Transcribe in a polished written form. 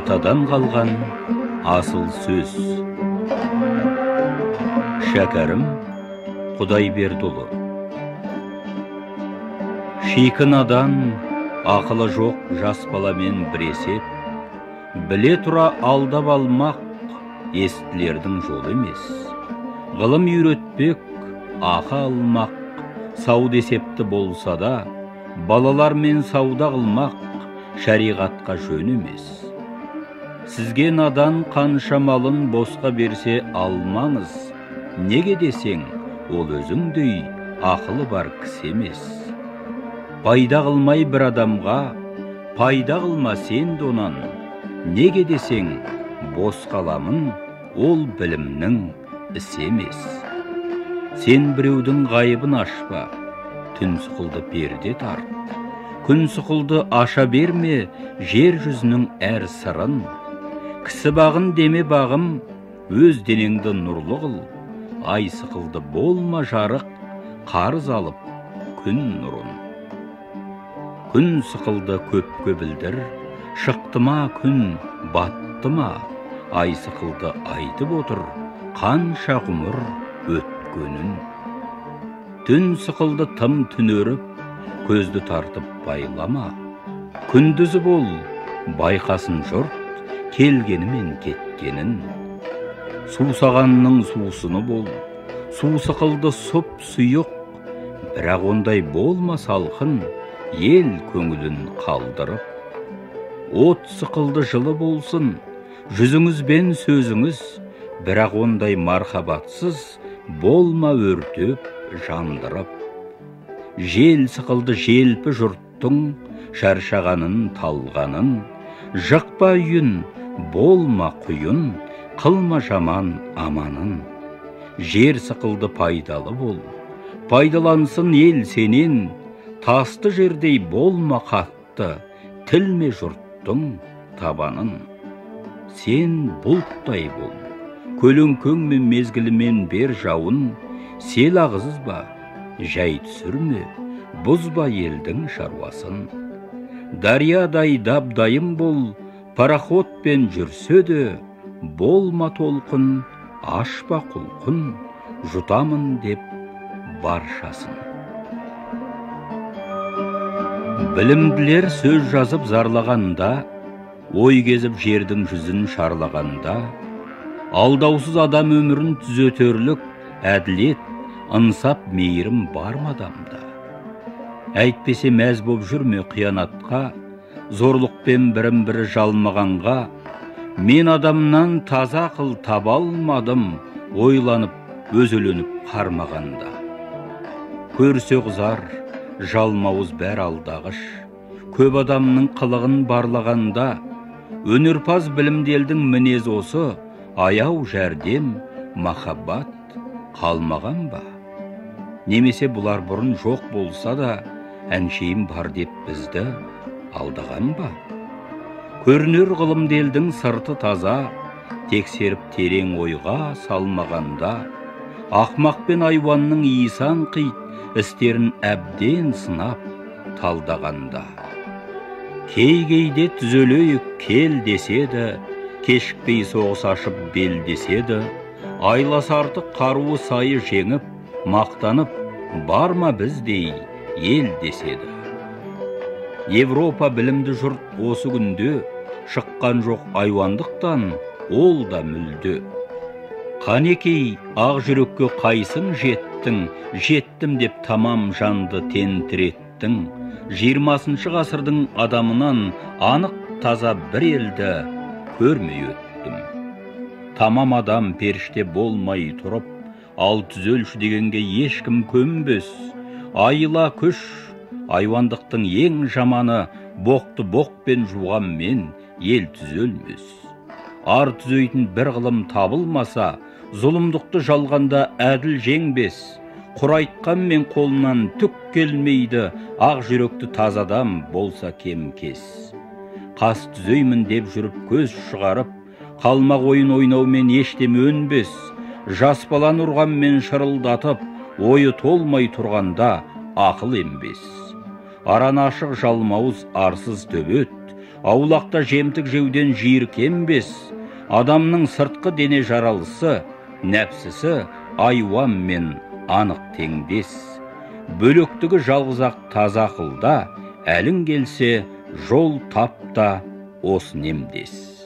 Атадан қалған асыл сөз. Шәкәрім Құдайбердіұлы. Шикі надан, ақылы жоқ жас баламен біресеп, біле тұра алдап алмақ естілердің жолы емес. Ғылым үйретпек, ақы алмақ, сауда есепті болса да, балалармен сауда қылмақ шариғатқа жөн емес. Сізге надан қанша малын босқа берсе алмаңыз, неге десең, ол өзіңдей ақылы бар кісі емес. Пайда қылмай бір адамға, пайда қылма сен донан, неге десең, бос қаламын, ол білімнің ісі емес. Сен біреудің ғайыбын ашпа, түн сықылды перде тарт, күн сықылды аша берме жер жүзінің әр сырын. Кісі бағын деме бағым, өз денеңді нұрлы қыл, ай сықылды болма жарық, қарыз алып күн нұрын. Күн сықылды көпке білдір, шықты ма күн, батты ма, ай сықылды айтып отыр, қанша ғұмыр өткенін. Түн сықылды тым түнеріп, көзді тартып байлама, күндізі бол, байқасын жұрт, келгенімен кеткенін. Сусағанның сусыны бол, су сықылды сұп сұйық, бірақ ондай болма салқын, ел көңілін қалдырып. От сықылды жылы болсын, жүзіңіз бен сөзіңіз, бірақ ондай мархабатсыз болма өртеп, жандырып. Жел сықылды желпі жұрттың, шаршағанын, талғанын, жықпа үйін, болма құйын, қылма жаман аманын. Жер сықылды пайдалы бол, пайдалансын ел сенен, тасты жердей болма қатты, тілме жұрттың табанын. Сен бұлттай бол, көлеңкеңмен мезгілімен бер жауын, сел ағызба, жай түсірме, бұзба елдің шаруасын. Дариядай дабдайым бол, пароходпен жүрсе де, болма толқын, ашпа құлқын, жұтамын деп баршасын. Білімділер сөз жазып зарлағанда, ой кезіп жердің жүзін шарлағанда, алдаусыз адам өмірін түзетерлік әділет, ынсап мейірім бар ма адамда? Әйтпесе мәз боп жүрме қиянатқа, зорлықпен бірін-бірі жалмағанға, мен адамнан таза ақыл таба алмадым, ойланып, өзеленіп қармағанда. Көрсе қызар, жалмауыз бәр алдағыш, көп адамның қылығын барлағанда, өнерпаз білімделдің мінезі осы, аяу жәрдем, махаббат қалмаған ба? Немесе бұлар бұрын жоқ болса да, әншейін бар деп бізді алдаған ба? Көрінер ғылымделдің сырты таза, тексеріп терең ойға салмағанда, ақмақ пен айуанның иісі аңқиды, істерін әбден сынап талдағанда. Кей-кейде түзелейік кел деседі, кешікпей соғыс ашып белдеседі, айласы артық қаруы сайы жеңіп, мақтанып, бар ма біздей ел деседі. Европа білімді жұрт осы күнде, шыққан жоқ айуандықтан, ол да мүлде. Қанекей, ақ жүрекке қайсың жеттің, жеттім деп тамам жанды тентіреттің. 20-шы ғасырдың адамынан анық таза бір елді көрмей өттім. Тамам адам періште болмай тұрып, ал түзелші дегенге ешкім көнбес. Айла күш, айуандықтың ең жаманы, боқты боқпен жуғанмен ел түзелмес. Ар түзейтін бір ғылым табылмаса, зұлымдықты жалғанда әділ жеңбес. Құр айтқанмен қолынан түк келмейді, ақ жүректі таза адам болса кем-кес. Қас түзеймін деп жүріп көз шығарып, қалмақ ойын ойнаумен ештеме өнбес. Жас баланы ұрғанмен шырылдатып, ойы толмай тұрғанда ақыл ембес. Араны ашық жалмауыз арсыз төбет, Аулақта жемтік жеуден жиіркенбес. Адамның сыртқы дене жаралысы, нәпсісі айуанмен анық теңдес. Бөлектігі жалғыз-ақ таза ақылда, әлің келсе жол тап та осыны емдес.